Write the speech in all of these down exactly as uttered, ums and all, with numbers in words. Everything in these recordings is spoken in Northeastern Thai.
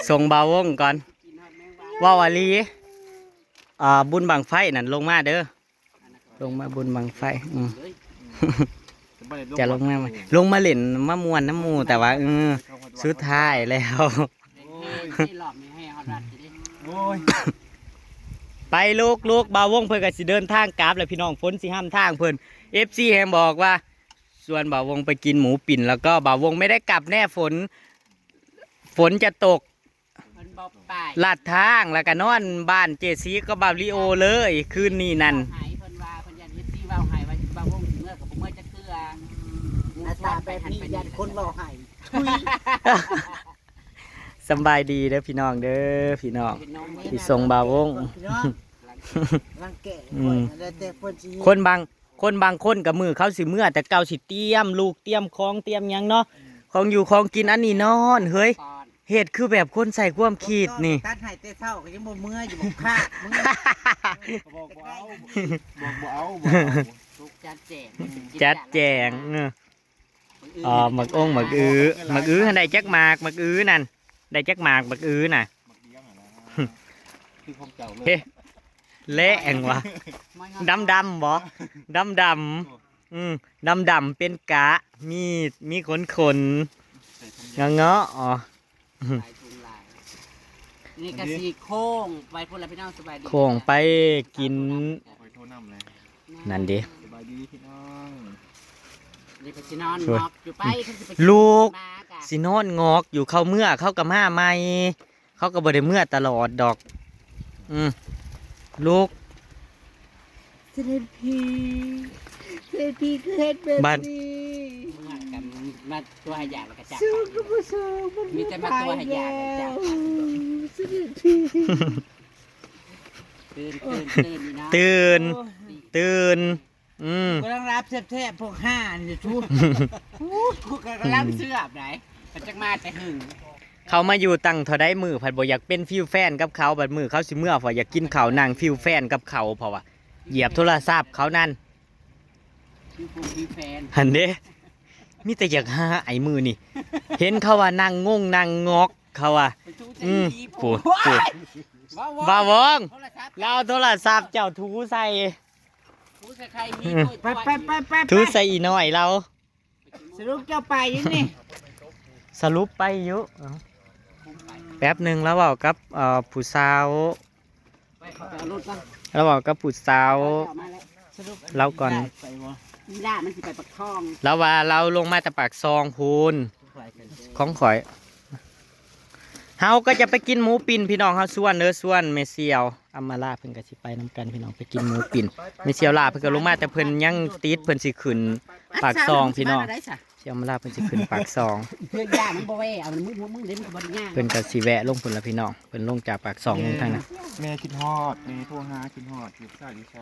ส่งบ่าววงก่อน เว้าอีหลี อ่า บุญบั้งไฟนั่นลงมาเด้อ ลงมาบุญบั้งไฟ อืม จะลงมา ลงมาเล่นมาม่วนนำหมู่ แต่ว่า เออ สุดท้ายแล้ว โอ้ย ไปลูกๆ บ่าววงเพิ่นก็สิเดินทางกลับแล้วพี่น้อง ฝนสิห้ำทางเพิ่น เอฟซี แฮงบอกว่า ชวนบ่าววงไปกินหมูปิ้น แล้วก็บ่าววงไม่ได้กลับแน่ ฝน ฝนจะตก เพิ่นบ่ไป ลัดทาง แล้วก็นอนบ้านเจซีกับบ่าวลีโอเลย คืนนี้นั่น เว้าให้เพิ่นว่า เพิ่นย่าน เอฟซี เว้าให้ว่าบ่าววงสิเมือกับบ่เมือจักเทื่อ หน้าตาแบบนี้ย่านคนเว้าให้ ทุย สำบายดีเด้อพี่น้องเด้อ พี่น้อง เห็นน้อง ที่ส่งบ่าววง พี่น้อง รังแก อืม คน แล้วแต่เพิ่นสิ คนบาง คนบางคนก็มื้อเขาสิเมือ แต่เก่าสิเตรียมลูก เตรียมของ เตรียมหยังเนาะ ของอยู่ของกิน อันนี้นอน เฮ้ย เฮ็ดคือแบบคนใส่ความคิดนี่ ตัดให้แต่เช้าก็ยังบ่เมืออยู่ บ่คาดมึง บอกบ่เอา บอกบ่เอา บอกบ่เอา สุกจัดแจง จัดแจง เออ มื้ออื่น อ๋อ หมากอง หมากอื้อ หมากอื้อหั่นได้จักหมาก หมากอื้อนั่น ได้จักหมาก หมากอื้อน่ะ หมากเลี้ยงอะนะ คือของเจ้าเลย เฮ้ แลงวะ ดำดำๆ บ่ ดำดำๆ อืม ดำดำๆ เป็นกะ มี มีขนขน ใส่ถุงยาง เงาะๆ อ๋อ หลายถุงหลาย นี่ก็สิโค้งไปพุ้นละพี่น้อง สบายดี โค้งไปกิน ขอไปโทษนำเลย นั่นเด้ สบายดีพี่น้อง นี่ก็สินอน โอ้ย งอกอยู่ไป เพิ่นสิไป ลูก มากะ สินอนงอกอยู่ เขาเมือ เขาก็มาใหม่ เขาก็บ่ได้เมือตลอดดอก อืม ลูก เสด็จพี่ เสด็จพี่คือเฮ็ดแบบ บัด นี้ เมือกันมาตัวหายากแล้วก็จัก สู้ก็บ่สู้ มัน มีแต่มาตัวหายากแล้วจัก เสด็จพี่ ตื่น ตื่น ตื่นนี่นะ ตื่น โอ้ย ตื่น อืม กำลังรับแทบๆ พวกห่านี่ทุก อู้ กูกำลังเชื่อไหน มันจักมาแต่หึง เขามาอยู่ตั้งเท่าใดมื้อ ผัดบ่อยากเป็นฟิวแฟนกับเขา บัดมื้อเขาสิเมือ ผัดอยากกินข้าวนั่งฟิวแฟนกับเขา เพราะว่าเหยียบโทรศัพท์เขานั่น ฟิวฟงฟิวแฟน หั่นเด้ มีแต่อยากหาไอ้มื้อนี่ เห็นเขาว่านั่งงงนั่งงอก เขาว่า ไปสู้ใจ อืม ดี โอ้ย โอ้ย ว้าว บ่าววง โทรศัพท์ เราเอาโทรศัพท์เจ้าถูใส่ ถูใส่ใครมี อืม ถ้วย ไป ไป ไป ไป ถูใส่อีน้อยเรา สรุปเจ้าไปอยู่นี่ สรุปไปอยู่ เอ้า แป๊บหนึ่ง แล้วเว้ากับ เอ่อ ผู้สาว ไป เอารถมา แล้วเว้ากับผู้สาว เอามาแล้ว สรุป เล่าก่อน ไปบ่ อีหล่ามันสิไปปากคลอง แล้วว่าเราลงมาแต่ปากซองพูน ของข่อย เฮาก็จะไปกินหมูปิ้นพี่น้อง เฮาชวนเด้อ ชวนแม่เสี่ยว อำมาลาเพิ่นก็สิไปนำกันพี่น้อง ไปกินหมูปิ้น แม่เสี่ยวลาเพิ่นก็ลงมา แต่เพิ่นยังติด เพิ่นสิขึ้นปากซองพี่น้อง เสี่ยวอำมาลาเพิ่นสิขึ้นปากซอง เพื่อนย่ามันบ่แว่ เอามันมึง มึงเล่นมันก็บ่ได้ย่าง เพิ่นก็สิแวะลงพุ่นละพี่น้อง เพิ่นลงจากปากซองลงทางนั้น แม่คิดฮอด แม่โทรหาคิดฮอด อยู่ไสอยู่ไส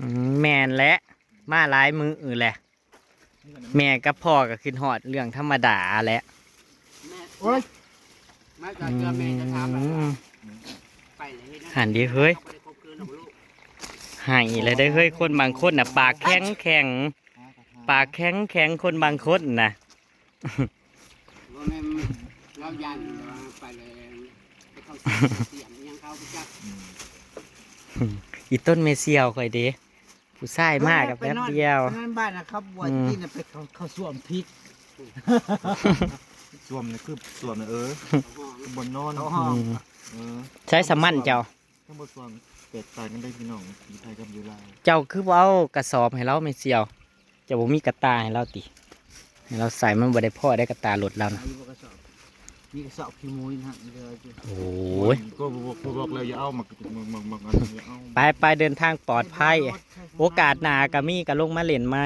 อืม แม่นแหละ มาหลายมื้อแหละ แม่กับพ่อก็คิดฮอดเรื่องธรรมดาแหละ แม่ โอ๊ย มาจากเจอแม่จะถามอะไร อืม ไปเลยนะ หั่นดิเฮ้ย เอาไปครบคืนเอาลูก ให้เลยเด้อเฮ้ย คนบางคนน่ะ ปากแข็งแข็ง ปากแข็งแข็ง คนบางคนน่ะ ว่าแม่น เราย่านไปเลย ไปเข้าเสียงยังเข้าไปจับ อืม อีต้นเมเซียวข่อยเด้ ผู้ชายมากับแป๊บเดียว ไปนอน ไปนอนบ้านนะครับ บัว อืม ที่น่ะไปเข้า เข้าส้วมผิด ส้วมนี่คือส้วมนี่ เออ บ่อนนอน เข้าห้อง อืม เออ ใช้สมันเจ้า ทั้งบ่ส้วมแตกต่างกันได้พี่น้อง อยู่ไทยกับอยู่ลาว เจ้าคือบ่เอากระสอบให้เราแม่เสี่ยว เจ้าบ่มีกระต่ายให้เราติ ให้เราใส่มันบ่ได้พอได้กระต่ายรถเรานะ เอาอยู่บ่กระสอบ มีกระสอบขี้มูลนะ เดี๋ยวจะ โอ้ย ก็บอก ก็บอกแล้วอย่าเอามา มา มา มา อย่าเอา ไป ไป เดินทางปลอดภัย โอกาสหน้าก็มีก็ลงมาเล่นใหม่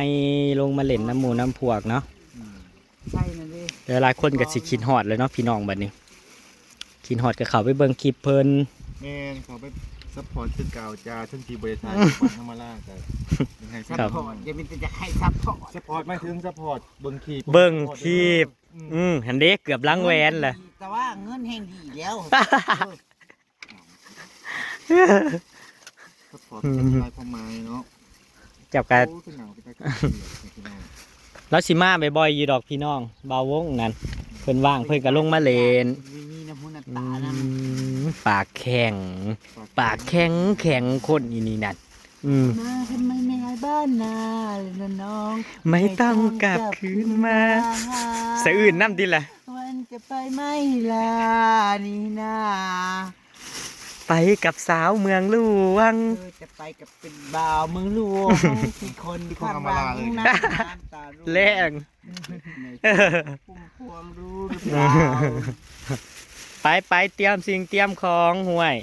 ลงมาเล่นนำหมู่นำพวกเนาะ อืม ใช่นั่นเด้ แต่หลายคนก็สิคิดฮอดเลยเนาะพี่น้องบัดนี้ คิดฮอดก็เข้าไปเบิ่งคลิปเพิ่น แม่น เข้าไปซัพพอร์ตคือเก่าจ้า ถึงสิบ่ได้ถ่ายคลิปธรรมดาก็ยังไง ซัพพอร์ต อย่ามีแต่จะให้ซัพพอร์ต ซัพพอร์ตหมายถึงซัพพอร์ตเบิ่งคลิป เบิ่งคลิป อืม อืม หั่นเด้ เกือบหลังแหวนแหละ แต่ว่าเงินแฮงดีแล้ว ซัพพอร์ตเป็นหลายความหมายเนาะ เจ้าก็ โอ้ เป็นหนาวเป็นตาเกลียดพี่น้อง แล้วสิมาบ่อยๆอยู่ดอกพี่น้อง บ่าววงนั่น เพิ่นว่างเพิ่นก็ลงมาเล่น มีมีน้ำหูน้ำตานะ อืม ปากแข็ง ปากแข็งแข็งคนอีนี่นั่น อืม มาทำไมไม่ให้บ้านนาเลยนะน้อง ไม่ต้องกลับคืนมา สะอื้นนำติล่ะ มันจะไปไหมล่ะนี่นา ไปกับสาวเมืองหลวง เออ จะไปกับเป็นบ่าวเมืองหลวง ที่คนข้างหลังนะ น้ำตาร่วง แรง พุ่มพวงรู้หรือเปล่า ไปไปเตรียมสิ่งเตรียมของห้วย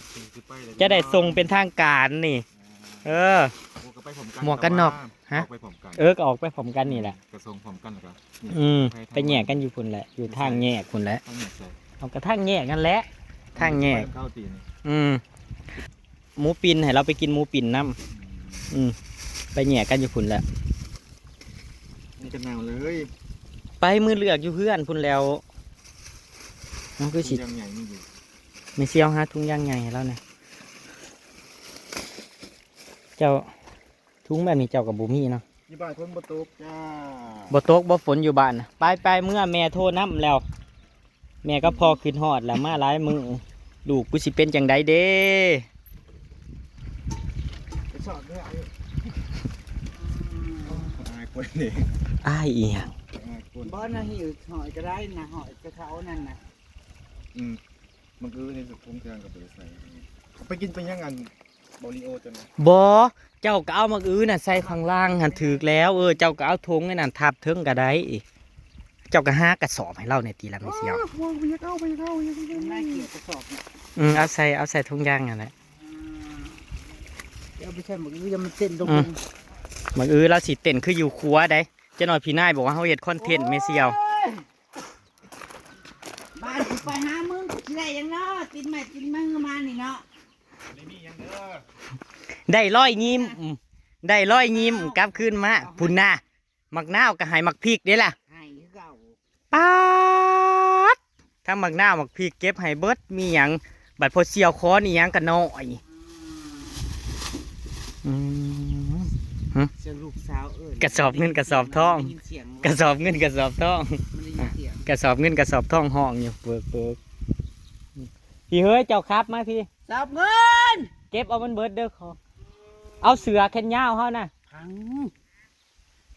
จะได้ส่งเป็นทางการนี่ เออ หมวกกันน็อก ฮะ เออ ก็ออกไปพร้อมกันนี่แหละ กระทรวงพร้อมกันแล้วก็ อืม ไปแยกกันอยู่พุ่นแหละ อยู่ทางแยกพุ่นแหละ เอากระทั่งแยกกันแหละ ทางแยก อืม หมูปิ้นให้เราไปกินหมูปิ้นนำ อืม ไปแยกกันอยู่พุ่นแหละ นี่ก็หนาวเลย ไปมื้อเลือกอยู่เฮือนพุ่นแล้ว มันคือสิ ถุงยางใหญ่นี่อยู่ แม่เสี่ยวหาถุงยางใหญ่ให้เราแหน่ เจ้า ถุงแบบนี้เจ้าก็บ่มีเนาะ อยู่บ้านฝนบ่ตกจ้า บ่ตกบ่ฝนอยู่บ้านน่ะ ไปไปเมือ แม่โทรนำแล้ว แม่กับพ่อคิดฮอดแล้ว มาหลายมื้อ ลูกกูสิเป็นจั่งใดเด้ ไปสอบด้วย อายคนเด้ อายอีหยัง อายคน บ่นะ หิ้วหอยก็ได้นะ หอยกระเทานั่นน่ะ อืม มันคือในสุขุมเครื่องกับบ่ได้ใส่ ไปกินไปยังอัน บอริโอจัง บ่ เจ้าก็เอาหมากอื้อน่ะใส่ข้างล่างหั่นถืกแล้ว เออ เจ้าก็เอาถุงอันนั้นทับเทิงก็ได้ เจ้าก็หากระสอบให้เราแหน่ติล่ะแม่เสี่ยว โอ้ย บ่อยากเอา บ่อยากเอา บ่อยากเอา น่าเกลียดกระสอบเนี่ย อืม เอาใส่ เอาใส่ถุงยางนั่นแหละ เดี๋ยวเอาไปใส่หมากอื้อ เดี๋ยวมันเต้นลง อืม หมากอื้อเราสิเต้นคืออยู่ครัวได้ เจ้าน้อยพี่นายบอกว่าเฮาเฮ็ดคอนเทนต์แม่เสี่ยว โอ้ย บ้านกูไปหามึงกูสิได้หยังเนาะ ติดไม้ติดมือมานี่เนาะ ได้รอยยิ้ม ได้รอยยิ้มกลับคืนมา พุ้นน่ะ หมากนาวก็ให้หมากพริกเด้ล่ะ ให้คือเก่า ป๊าด ทั้งหมากนาวหมากพริกเก็บให้เบิด มีหยัง บัดพอเสี่ยวขอนี่หยังก็น้อย อืม เสียงลูกสาวเอิ้น กระสอบเงินกระสอบทอง ได้ยินเสียง กระสอบเงินกระสอบทอง มันได้ยินเสียง กระสอบเงินกระสอบทองฮ้องอยู่ เบิก เบิก พี่เฮ้ย เจ้าครับมาพี่ สอบเงิน เก็บเอามันเบิดเด้อ ขอ เอาเสื้อแขนยาวเฮานะ พัง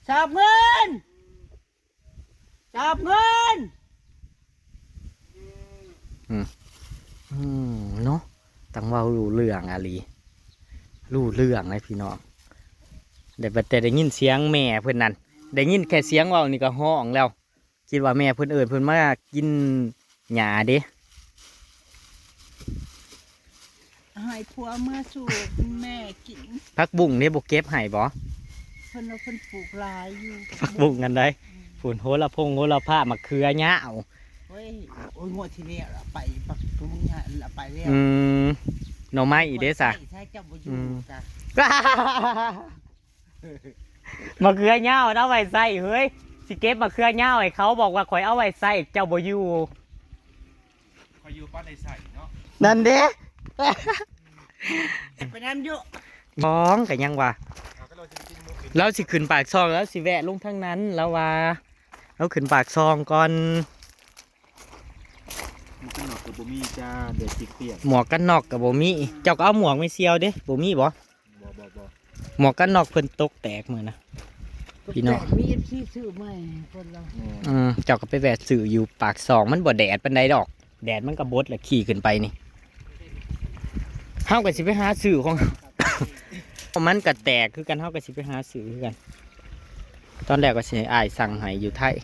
สอบเงิน สอบเงิน อืม อืม เนาะ ต้องเว้ารู้เรื่องอะลี รู้เรื่องเลยพี่น้อง ได้ แต่ได้ยินเสียงแม่เพิ่นนั่น ได้ยินแค่เสียงเว้านี่ก็ฮ้องแล้ว คิดว่าแม่เพิ่นเอิ้นเพิ่นมากินหญ้าเด้ ให้ผัวเมือสู่แม่กิน ผักบุ้งเด้ บ่เก็บให้บ่ เพิ่นว่าเพิ่นปลูกหลายอยู่ ผักบุ้งกันได้ อืม พุ้นโหระพงโหระพา มะเขือยาว โอ้ย โอ้ย งวดที่แล้วล่ะไปปักตรงนี้ล่ะไปแล้ว อืม หน่อไม้อีกเด้ซะ ใช่ ใช่ เจ้าบ่อยู่ อืม จ้ะ มะเขือยาวเอาไว้ใส่ เฮ้ย สิเก็บมะเขือยาวให้เขา บอกว่าข่อยเอาไว้ใส่ เจ้าบ่อยู่ ข่อยอยู่ปานใดใส่เนาะ นั่นเด้ ไปนำอยู่ บ้องก็ยังว่า เอาก็เราสิไปกินหมูปิ้ง เราสิขึ้นปากซอง แล้วสิแวะลงทางนั้น แล้วว่า เราขึ้นปากซองก่อน หมวกกันน็อกก็บ่มีจ้า เดี๋ยวสิเปียก หมวกกันน็อกก็บ่มี เจ้าก็เอาหมวกไม่เซียวเด้ บ่มีบ่ บ่ บ่ บ่ หมวกกันน็อกเพิ่นตกแตกมื้อนะ พี่น้อง มีเอฟซีซื้อใหม่เพิ่นละ แม่น อืม เจ้าก็ไปแวะซื้ออยู่ปากซอง มันบ่แดดปานใดดอก แดดมันก็บดแหละ ขี่ขึ้นไปนี่ เฮาก็สิไปหาซื้อของ มันก็แตกคือกัน เฮาก็สิไปหาซื้อคือกัน ตอนแรกก็สิให้อ้ายสั่งให้อยู่ไทย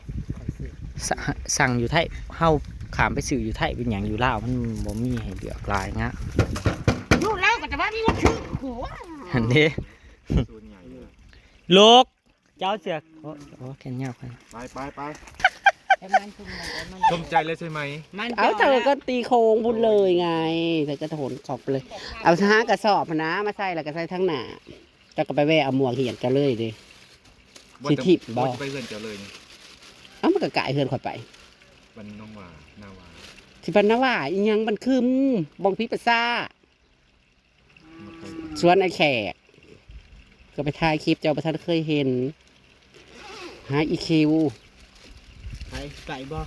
สั่ง สั่งอยู่ไทย เฮาข้ามไปซื้ออยู่ไทย เป็นหยังอยู่ลาวมันบ่มีให้เลือกหลายงะ อยู่ลาวก็จะว่ามีเงินซื้อ โอ้โห อันนี้ ส่วนใหญ่เลย โลก เจ้าเสือก โอ้ โอ้ แขนยาวไป ไป ไป ไป แต่มันคือมัน แต่มัน สมใจเลยใช่ไหม มัน เอาเธอก็ตีโค้งพุ้นเลยไง เธอก็โถนขอบไปเลย เอาห้ากระสอบนะ มาใส่แล้วก็ใส่ทั้งหน้า เจ้าก็ไปแวะเอาหมวกเหียนกันเลยเด้ บ่ สิถิบบ่ บ่จะไปเฮือนเจ้าเลยนี่ เอ้า มันก็กายเฮือนข่อยไป บ้านน้องหว่า นาหว่า สิบ้านนาหว่าอีหยัง บ้านคึม บ้องพิปซา บ่เคย สวนไอ้แขก ก็ไปถ่ายคลิป เจ้าบ่ทันเคยเห็น หาอีคิว ไป ไปบ่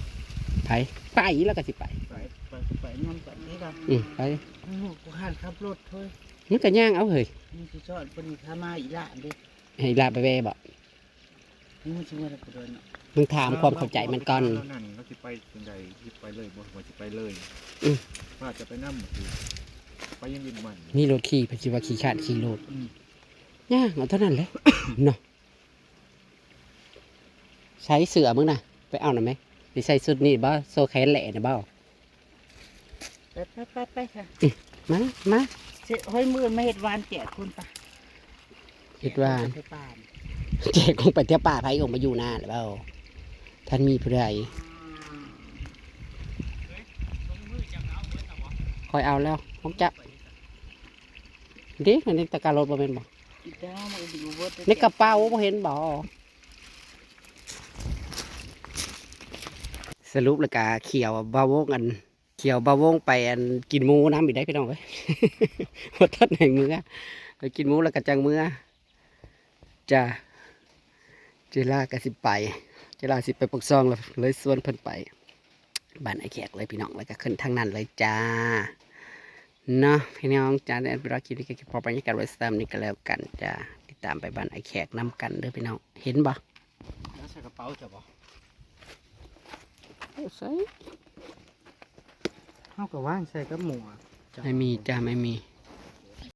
ไป ไป ไปแล้วก็สิไป ไปไปไปนำกันนี่ล่ะ อืมไป โอ้กูหันขับรถเฮ้ย มันก็ย่างเอาเฮ้ย มึงสิสอนเพิ่นพามาอีหล่าเด้ ให้ลาไปแว่บ่ มึงสิว่ากูเดินเนาะ มึงถามความเข้าใจมันก่อน นั่นเราสิไปจังใดสิไปเลยบ่ว่าสิไปเลย อืม ว่าจะไปนำคือไปยังบินมัน มีรถขี่เพิ่นสิว่าขี้ขลาดขี่รถ อืม ย่างเอาเท่านั้นแหละ เนาะใส่เสื้อมึงนะไปเอาหน่อยไหมสิใส่ชุดนี้บ่โซ่แขนแหล่นะบ่ ไปไปไปไปค่ะ มามา เสร็จห้อยมือมาเฮ็ดหวานแจกคนปะ คิดว่า ไปปาน เจ๊คงไปเที่ยวป่าไผคงไปอยู่นานแล้วเปล่าท่านมีผู้ใดคอยเอาแล้วพวกเจ้าเด็กในตะกร้ารถบ่แม่นบ่ อีกแล้วมันอยู่เวิร์ด ในกระเป๋าบ่เห็นบ่สรุปแล้วก็เขียวบ่าววงอัน เขียวบ่าววงไปอันกินหมูน้ำอีกได้พี่น้องเอ้ย บ่ทันให้เมือไปกินหมูแล้วก็จังเมือจ้าเจล่าก็สิไป เจล่าสิไปปากซองแล้วเลยชวนเพิ่นไปบ้านไอ้แขกเลยพี่น้องแล้วก็ขึ้นทางนั้นเลยจ้าเนาะพี่น้องจ้าในอันเป็นรอบคลิปนี้ก็พอบรรยากาศไว้ซ้ำนี่ก็แล้วกันจ้าติดตามไปบ้านไอ้แขกนำกันเด้อพี่น้องเห็นบ่ แล้วใส่กระเป๋าจ้ะบ่ ใส่ เฮาก็วางใส่กับหมวก ไม่มีจ้าไม่มี